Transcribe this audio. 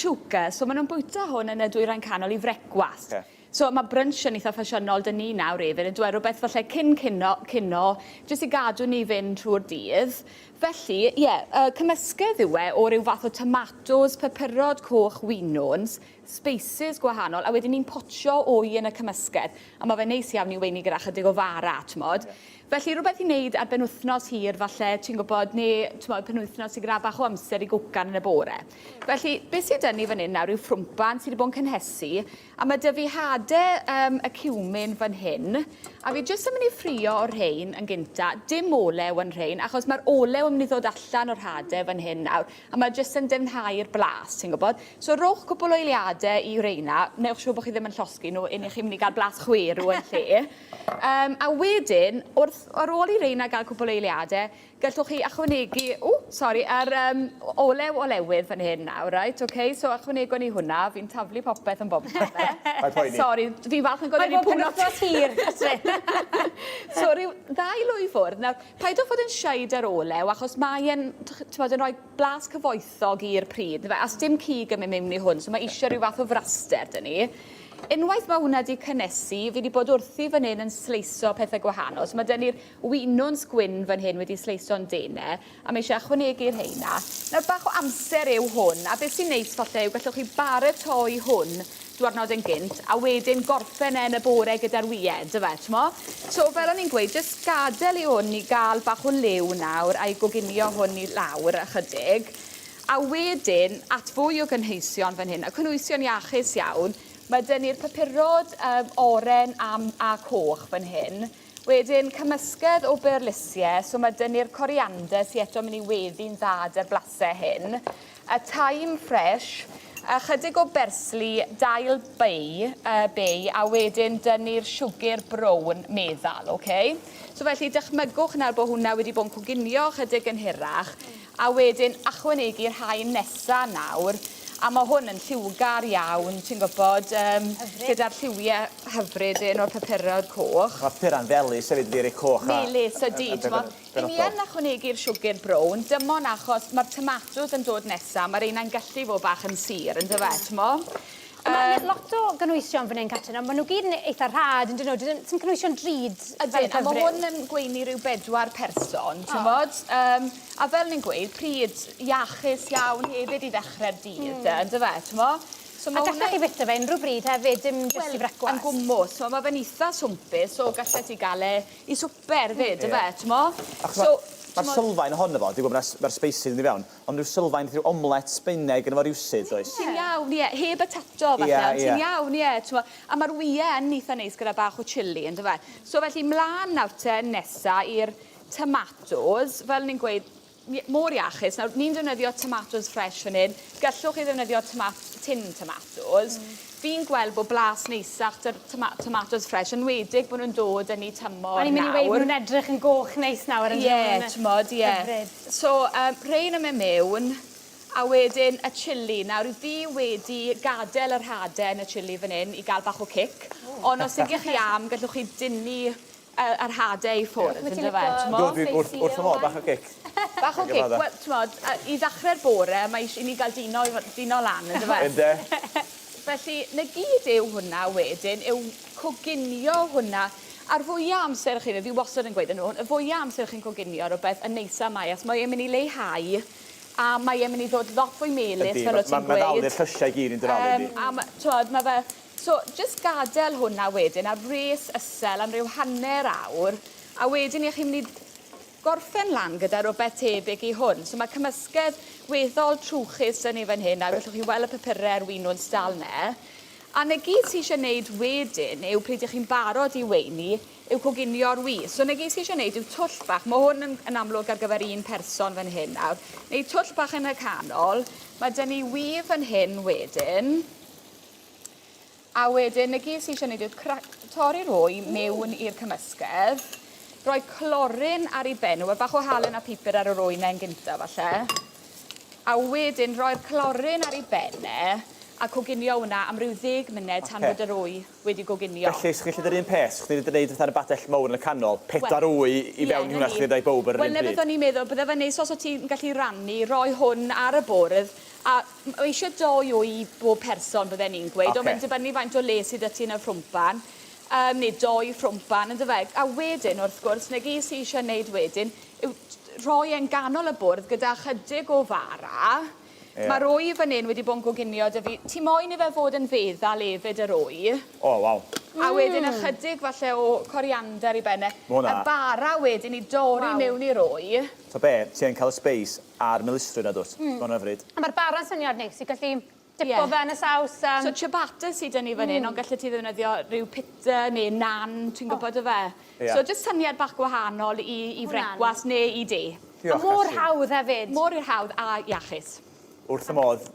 shakshuka, so maen nhw'n bwyta hwn yn y Dwyrain Canol i frecwast. Ocê. So ma' brunch yn eitha ffasiynol 'da ni nawr efyd yndyw e? Rwbeth falle cyn cino, cino, jyst i gadw ni fynd trwy'r dydd. Felly, ie, yy cymysgedd yw e o ryw fath o tomatos, pupurod coch, winwns, sbeisys gwahanol, a wedyn ni'n potsio wy yn y cymysgedd. A ma' fe'n neis iawn i weini gyda chydig o fara, t'mod. Felly, rhywbeth i wneud ar benwythnos hir falle, ti'n gwybod, neu t'mod, penwythnos sy gyda bach o amser i gwcan yn y bore. Felly, beth sydd 'da ni fan hyn nawr yw ffrwmpan sy 'di bod yn cynhesu, a ma' 'da fi hade yym y cumin fan hyn, a fi jyst yn mynd i ffrio o'r rhein yn gynta, dim olew yn rhein, achos ma'r olew yn mynd i ddod allan o'r hade fan hyn nawr, a ma' jyst yn dyfnhau'r blas, ti'n gwybod. So rowch cwpwl o eiliade i reina, newch siŵr bo' chi ddim yn llosgi nhw, un i chi'n mynd i gael blas chwerw yn lle. Yym, a wedyn, wrth, ar ôl i reina gael cwpwl o eiliade, gallwch chi ychwanegu, ww, sori, yr um, olew olewydd fan hyn nawr, right, ok, so ychwanegon ni hwnna, fi'n taflu popeth yn bob man. Paid poeni. Sori, fi'n falch yn gweld ni pwno. Mae'n hir, Catrin. So, rhyw ddau lwy fwrdd. Nawr, paidwch fod yn shy 'da'r olew, achos mae e'n, t'mod, yn rhoi blas cyfoethog i'r pryd, yndyfe? A sdim cig yn mynd mewn i hwn, so mae eisiau rhyw fath o fraster 'da ni. Unwaith mae hwnna 'di cynnesu, fi 'di bod wrthi fan hyn yn sleiso pethe gwahanol. So mae 'da ni'r winwns gwyn fan hyn wedi sleiso'n dene, a mae eisiau ychwanegu'r rheina. Nawr, bach o amser yw hwn, a beth sy'n neis falle yw gallwch chi baratoi hwn dwrnod yn gynt, a wedyn gorffen e yn y bore gyda'r wyau, yndyfe, t'mo'? So, fel o'n i'n gweud, jyst gadael i hwn i gael bach o liw nawr, a'i goginio hwn i lawr ychydig. A wedyn, at fwy o gynhwysion fan hyn, a cynhwysion iachus iawn, mae 'da ni'r papurod um, oren a, a coch fan hyn. Wedyn, cymysgedd o berlysiau, so mae 'da ni'r coriander sy eto'n mynd i weddi'n dda 'da'r blasau hyn, y thyme fresh, ychydig o bersli, dail bay, uh, bay, a wedyn 'da ni'r siwgr brown meddal, ok? So felly, dychmygwch nawr bod hwnna wedi bod yn coginio chydig yn hirach, A wedyn ychwanegu'r haen nesa nawr, a ma' hwn yn lliwgar iawn, ti'n gwybod, yym gyda'r lliwie hyfryd un o'r papurod coch. Ma'r pura'n felys hefyd ydi, rei coch a... Melys ydi, t'mo'. 'Yn ni yn ychwanegu'r siwgr brown, dim ond achos ma'r tomatos yn dod nesa, ma' reina'n gallu fod bach yn sur, yndyfe, t'mo'. Mae yna lot o gynhwysion fan hyn, Catrin, ond maen nhw gyd yn eitha rhad, yn dyn nhw? Dyn nhw, cynhwysion drud fel y cyfryw. A mae hwn yn gweini rhyw bedwar person, ti'n bod? Um, a fel ni'n gweud, pryd iachus iawn hefyd i ddechrau'r dydd, mm. yndyfe, ti'n mo? So a gallech chi fwyta fe unrhyw bryd hefyd, dim jyst well, i frecwast. Yn gwmws, so mae fe'n eitha swmpus, so gallet ti gael e i swper fyd, mm. yndyfe, ti'n mo? So, Mae'r sylfaen ohono fo, dwi'n gwybod mae'r spices yn i fewn, Ond rhyw sylfaen, rhyw omlet Sbaeneg yno fo rywsut, oes? Ti'n iawn, ie. Heb y tato, falle, ond ti'n iawn, ie. T'mo', a ma'r wye yn itha neis gyda bach o chilli, yndyfe? So felly, mlan nawr te, nesa i'r tomatos. Fel ni'n gweud, mor iachus. Nawr, ni'n defnyddio tomatos fresh fan hyn. Gallwch chi ddefnyddio tomat- tin tomatos. Fi'n gweld bod blas neisach 'da'r toma- tomatos fresh, enwedig bod nhw'n dod yn eu tymor nawr. O'n i'n mynd i weud, ma' nhw'n edrych yn goch neis nawr, yn dyn nhw? Ie, t'mod, ie. Hyfryd. So, yym, rhein yn mynd mewn, a wedyn y chilli. Nawr, fi wedi gadael yr hade yn y chilli fan hyn i gael bach o cic, ond os ydych chi am, gallwch chi dynnu yr hade i ffwrdd, yndyfe, t'mo'? Yndw, dwi wrth wrth fy modd, bach o gic. Bach o gic, wel, t'mod, i ddechrau'r bore, mae isie i ni gael dino dino lan, yndyfe? Ynde? Felly, 'na gyd yw hwnna wedyn, yw coginio hwnna. A'r fwya amser chi'n, fi wastad yn gweud yn y fwya amser chi'n coginio rhywbeth, y neisa mae, achos mae e'n mynd i leihau a mae e'n mynd i ddod lot fwy melys, fel o't ti'n gweud. Mae'n ddal i'r llysiau i gyd yn dyfalu, yndi? A ma', t'mod, ma' fe... So, jyst gadael hwnna wedyn ar wres ysel am ryw hanner awr, a wedyn 'y chi'n mynd i gorffen lan gyda rhywbeth tebyg i hwn. So mae cymysgedd weddol trwchus 'da ni fan hyn, a gallwch chi weld y papurau a'r winwns dal 'ne. A 'na gyd sy eisiau neud wedyn yw, pryd 'ych chi'n barod i weini, yw coginio'r wy. So 'na gyd sy eisiau neud yw twll bach, mae hwn yn, yn amlwg ar gyfer un person fan hyn nawr. Neud twll bach yn y canol, mae 'da ni wy fan hyn wedyn. A wedyn 'na gyd sy eisiau neud yw cra- torri'r wy mewn i'r cymysgedd, rhoi clorin ar ei ben, wel bach o halen a pupur ar yr wy 'na yn gynta falle. A wedyn rhoi'r clorin ar ei ben e a coginio hwnna am ryw ddeg munud tan fod yr wy wedi goginio. Felly, 'sech chi'n gallu deud yr un peth, 'sech chdi'n neud fatha yn y badell mowr yn y canol, pedwar wy i fewn i hwnna, 'sech chdi'n rhoi bowb ar yr un pryd. Wel, 'na beth o'n i'n meddwl, bydde fe'n neis os o't ti'n gallu rannu, rhoi hwn ar y bwrdd, A mae eisiau dou wy i bob person, bydden ni'n gweud, ond Ocê. mae'n dibynnu faint o le sydd 'da ti yn y ffrwmpan. Um, neu dou ffrwmpan, yn dyfe? A wedyn, wrth gwrs, 'na gyd sy eisiau wneud wedyn yw rhoi e'n ganol y bwrdd gyda chydig o fara. Ie. Mae'r wy fan hyn wedi bod yn goginio 'da fi. Ti moyn i fe fod yn feddal efyd yr wy. O, waw. A wedyn ychydig falle o coriander i ben e. Ma' hwnna- Y bara wedyn i dorri Waw. mewn i'r wy. So be, ti yn cael y sbeis a'r melusrwydd 'na dwt? Mm. Mae'n hyfryd. A mae'r bara'n syniad neis, ti'n gallu dipo Ie. fe yn y saws. Um... So ciabatta sydd 'da ni fan hyn, ond gallet ti ddefnyddio rhyw pita neu naan, ti'n gwybod y fe. Ie. So jyst syniad bach gwahanol i, i Hwnna'n- frecwas neu i de. A mor hawdd hefyd. Mor i'r hawdd a iachus. Wrth y modd.